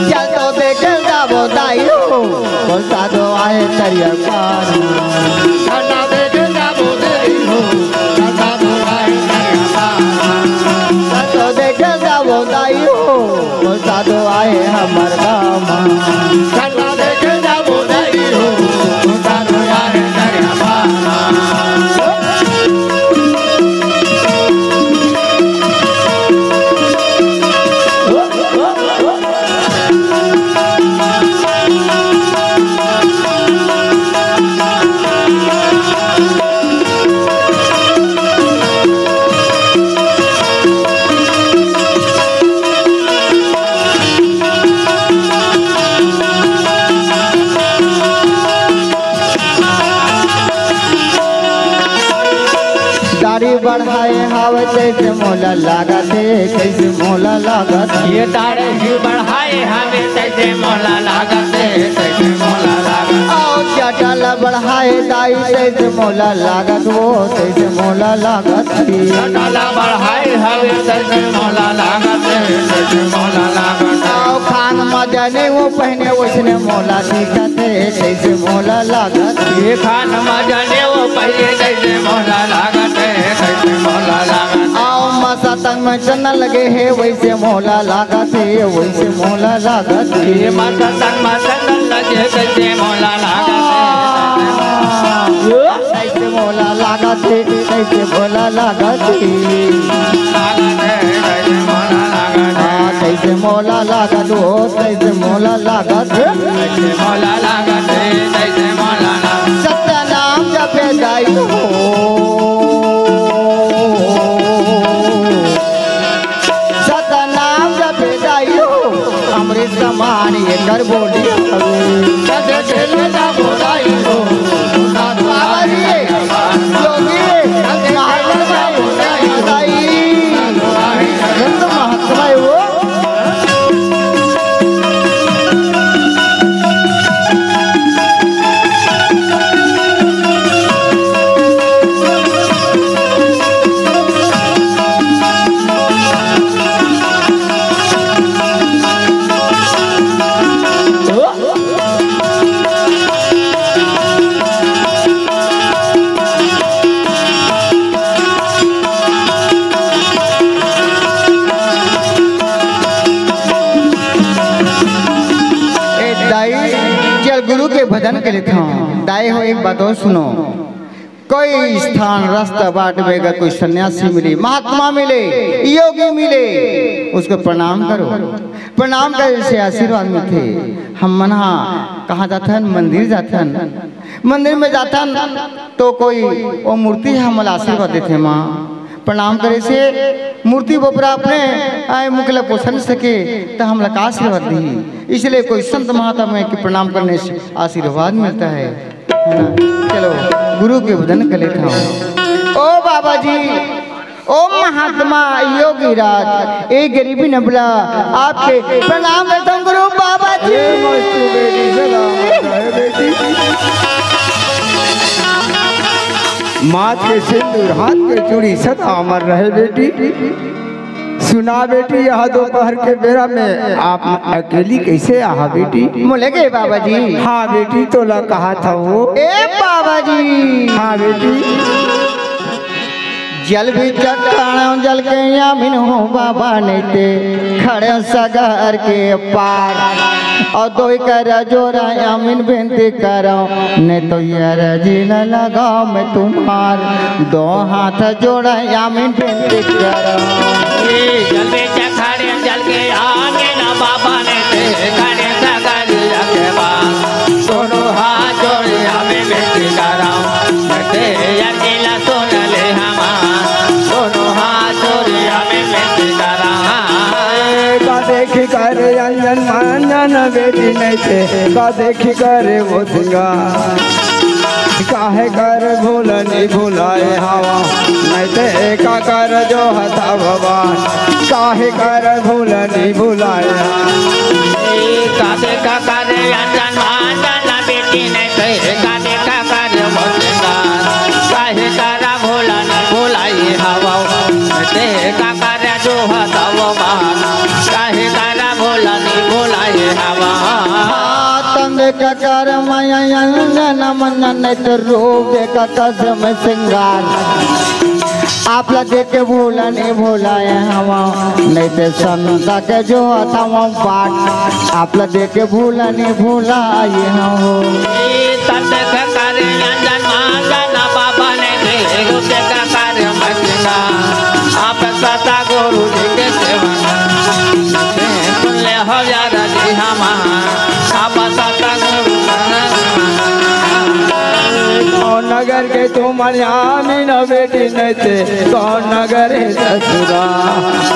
चल तो देखे जाबो दाई हो, कोन साधु आए तरिया पार मा। चल तो देखे जाबो दाई हो, कोन साधु आए तरिया पार मा। चल तो देखे जाबो दाई हो, कोन साधु आए हमर गाँव मा। चल तो देखे जाबो दाई हो, कोन साधु आए तरिया पार मा। दाढ़ी बढ़ाए हावे तइसे मोला लागत हे, तइसे मोला लागत हे। ये दाढ़ी बढ़ाए हावे तइसे मोला लागत हे, तइसे मोला लागत हे। अउ जटा ला बढ़ाए दाई तइसे मोला लागत हो, तइसे मोला लागत हे। जटा ला बढ़ाए हावे तइसे मोला लागत हे, तइसे मोला लागत हे। अउ खान म जनेऊ पहिने वइसने मोला दिखत हे, तइसे मोला लागत हे। खान म जनेऊ पहिने तइसे मोला लागत हे, तइसे मोला लागत हे। अउ मसतन म चंदन लगे हे, वइसे मोला लागत हे, वइसे मोला लागत हे। मसतन म चंदन लगे, तइसे मोला लागत हे। तइसे मोला लागत हे, तइसे मोला लागत हे। लागत हे, तइसे मोला लागत हे। हाँ, तइसे मोला लागत हो, तइसे मोला लागत हे। तइसे मोला लागत हर बोली। ए दाई, चल गुरु के भजन के लेथंव। दाई हो, एक बात अउ सुनो, कोई स्थान, रास्ता, बाट में अगर कोई सन्यासी मिले, महात्मा मिले, योगी मिले, उसको प्रणाम करो। प्रणाम करे से आशीर्वाद मिलथे। हमन हा कहाँ जाथन? मंदिर जाथन। मंदिर में जाथन तो कोई वो मूर्ति ह हमला आशीर्वाद देथे माँ। प्रणाम करे से मूर्ति बोपरा अपने आए मुख ला पोसन सके, त हमला का आशीर्वाद दी? इसलिए कोई संत महात्मा के प्रणाम करने से आशीर्वाद मिलता है, है ना? चलो, गुरु के भजन कर लेथंव। ओ बाबा जी, ओ महात्मा योगीराज, ए गरीबी नबला आपके प्रणाम करथंव गुरु बाबा जी। हे मस्तू बेटी, सदा अमर रहे बेटी। माथ के सिंदूर, हाथ के चूड़ी सदा अमर रहे बेटी। सुना बेटी, यह दोपहर के बेरा में आप अकेली कैसे आहा बेटी? मोले के बाबा जी। हाँ बेटी, तोला कहा था वो। ए बाबा जी। हाँ बेटी। जल भी चक्काणा जल के यामिन हो बाबा, नहीं ते खड़े सगर के पार। और दोई कर जोरा यामिन बिनती करंव, नहीं तो ये रजी न लगाओ मैं तुम्हार। दो हाथ जोड़ा यामिन बिनती करंव। ए, जल बेच खड़े जल के आगे ना बाबा, नहीं ते खड़े सगरिया के पार। दोनों हाथ जोड़े हमें बिनती करंव, नहीं ते अकेला सुन ले हमार। दोनों हाथ जोड़े हमें बिनती करंव। का देखी कर अंजन मंजन बेटी, नहीं ते का देखी कर वो सिंगार। काहे कर भूलनी भुलाए हवा, नहीं ते का कर जो हथा भगवान। काहे कर भूलनी भुलाए हवा। काहे का कर अंजन मंजन बेटी, नहीं ते काहे का कर वो सिंगार। काहे कर भूलनी भुलाए हवा, नहीं ते का कर जो हथा भगवान। काहे कर भूलनी भुलाए हवा। तंग का कर माया अंजन मंजन, नहीं ते रूप का कसम सिंगार। आप ला देख के भूला नहीं भुलाए हवा, नहीं ते संता के जो हथा बाट। आप ला देख के भूला नहीं भुलाए हवा। तंग का कर अंजन मंजन बाबा, नहीं ते रूप का कर मचना। आप सता गुरु जी के सेवा सुन ले हो यार जी हमार। आप सता गुरु कौन नगर के तुम यामिन बेटी, नहीं ते कौन नगर है ससुरा।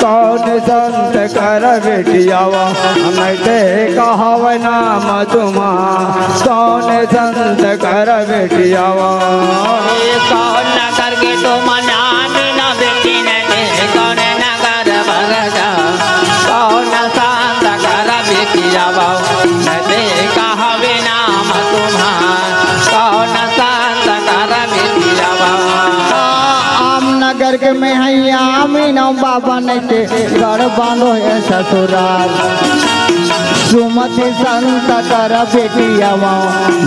कौन संत कर बेटी आवा, नहीं ते कहावे नाम तुम्हार। कौन संत कर बेटी आवा। कौन नगर के तुम यामिन बेटी, नहीं ते कौन नगर भर जा। कौन संत कर बेटी आवा, नहीं ते कहावे नाम तुम्हार। कौन संत कर बेटी आवा। आम नगर के मैं हई यामिन बाबा, नहीं ते गढ़ बांधो ए ससुरार। सुमति संत कर बेटी आवा,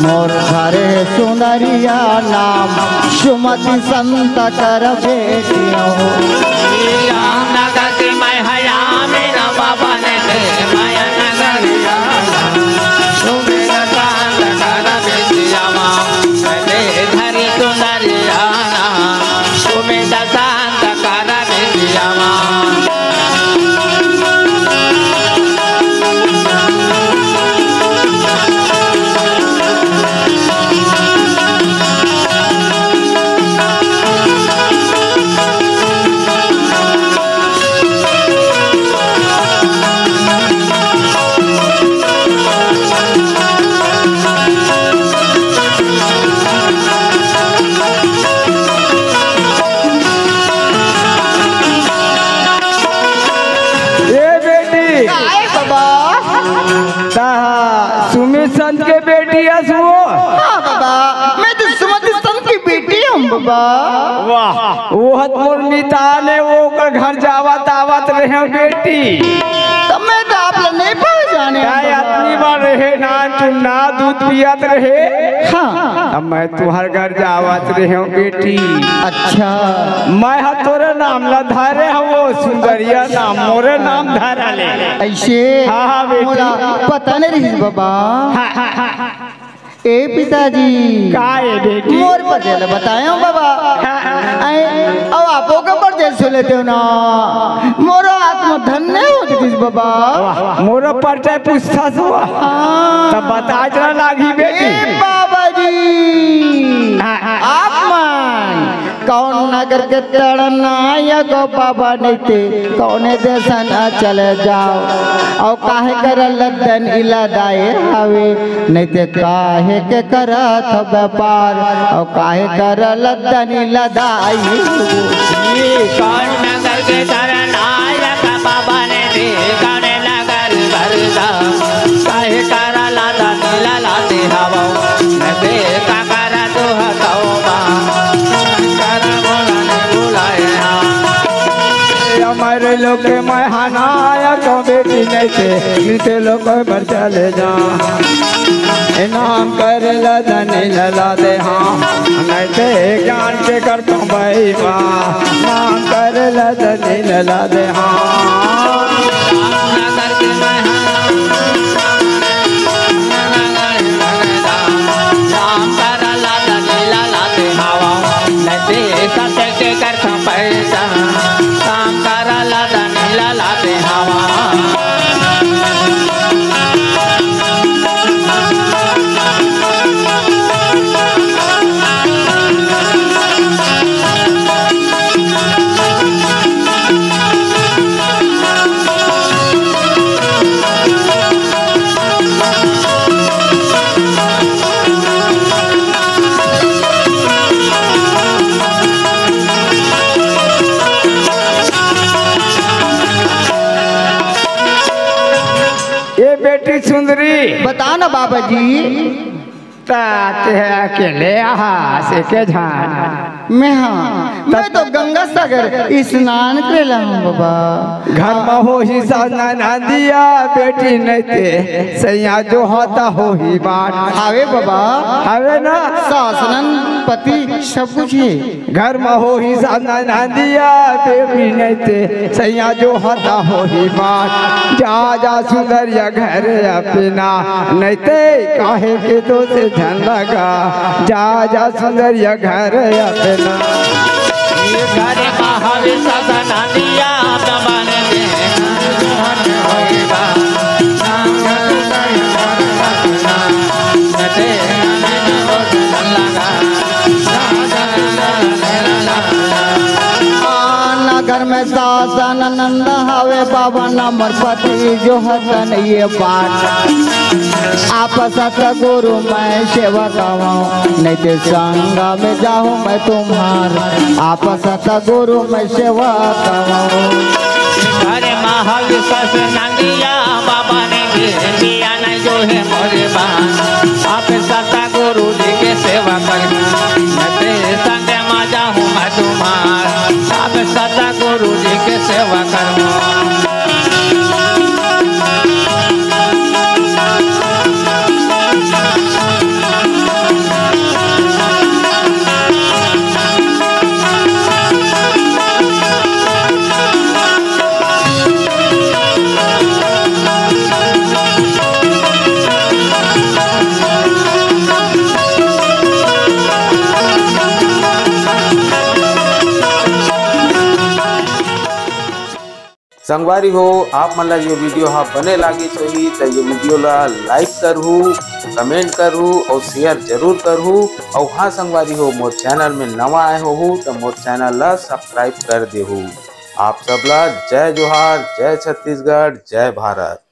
मोर घर है सुंदरिया नाम। सुमति संत कर बेटी आवा। रामनगर के मैं हया मेरा बाबा, नहीं ते माया नगरिया। सुमित संत कर बेटी आवा, नहीं ते धरी सुंदरिया नाम। सुमित संत कर बेटी आवा। काय बाबा? ता सुमित संत के बेटी हस वो? हाँ बाबा, मैं तो सुमित संत की बेटी हूँ बाबा। वाह, वो हत मोर मितान हे, वो ओकर घर जावत आवत रहे बेटी। तब मैं तो आप ला नहीं पहचाने काय बाबा। अतनी बार रहे ना, चुन्ना दूध पियत रहे। हाँ। अब मैं तुहर घर जावत रहे बेटी। अच्छा। मैं हा तोरे नाम ला धरे हूँ, वो सुंदरिया नाम मोरे नाम धरा ले। ऐसे? हाँ, हाँ, बेटी। मोला पता नहीं रही बाबा। हाँ, हाँ, हाँ, हाँ। ए पिताजी। का ए बेटी? मोर पते ल बतायो बाबा। हाँ, हाँ। ऐ, अब आपो के परदेस हो लेते हो ना। मोर आत्मा धन्य हो जतिस बाबा। वाह, मोर परिचय पूछथस वो। हाँ। तब बताए चला लागी बेटी। ए बाबा जी। हाँ, हाँ। आप मन कौन नगर के तड़ना या गो बाबा नइते कौने देसन चले जाओ। अउ काहे कर लद्दन इला दाए हवे, नइते काहे के करत हो व्यापार। अउ काहे कर लद्दन इला दाई हवे। ये कौन नगर के तरनायक बाबा ने दे कौने नगर भरदा, काहे कर लद्दन इला लाते हवो, नइते का कर तू हतौ बा। कर बोला ने बुलाए ना। हमारे लोग के मैं हनाया तो बेटी नइते, नइते लोग बर चले जा। ए नाम कर लद्दन इला लाते हाँ, नइते ज्ञान के कर तो भाई बा। नाम कर लद्दन इला लाते हाँ। ए बेटी सुंदरी। बता ना बाबा जी। ता ते अकेले आहा से के झान। मैं हाँ, मैं तो गंगा सागर स्नान करे ला हूँ बाबा। घर में होही सास ननदिया बेटी नइते सैया जो हता होही बाट। हवे बाबा। हवे ना? सास ननद पति सब कुछ हे। घर में होही सास ननदिया बेटी नइते सैया जो हता होही बाट। जा जा सुंदरिया घर अपना, नइते काहे के दोस झन लगा। जा जा सुंदरिया घर अपना। ये घर में हवे सास ननदिया दमन दे होइबा। ना घर में सास ननद हवे, बाबा ना मोर पति जो हतन ये बाट। आप सतगुरु मैं सेवा कमाऊं, नइते संग में जाहूं मैं तुम्हार। आप सतगुरु मैं सेवा कमाऊं। घर में हवे सास ननदिया बाबा ने दिया नहीं जो हे मोरे बा। आप सतगुरु जी के सेवा करूं, नइते संग में जाहूं मैं तुम्हार। आप सतगुरु जी के सेवा करूं। संगवारी हो, आप मन ला ये video हा बने लागिस होही, त ये video ला like करहू, comment करहू अउ share जरूर करहू। अउ हाँ संगवारी हो, मोर channel में नवा आए होहू, त मोर channel ला subscribe कर देहू। आप सब ला जय जोहार, जय छत्तीसगढ़, जय भारत।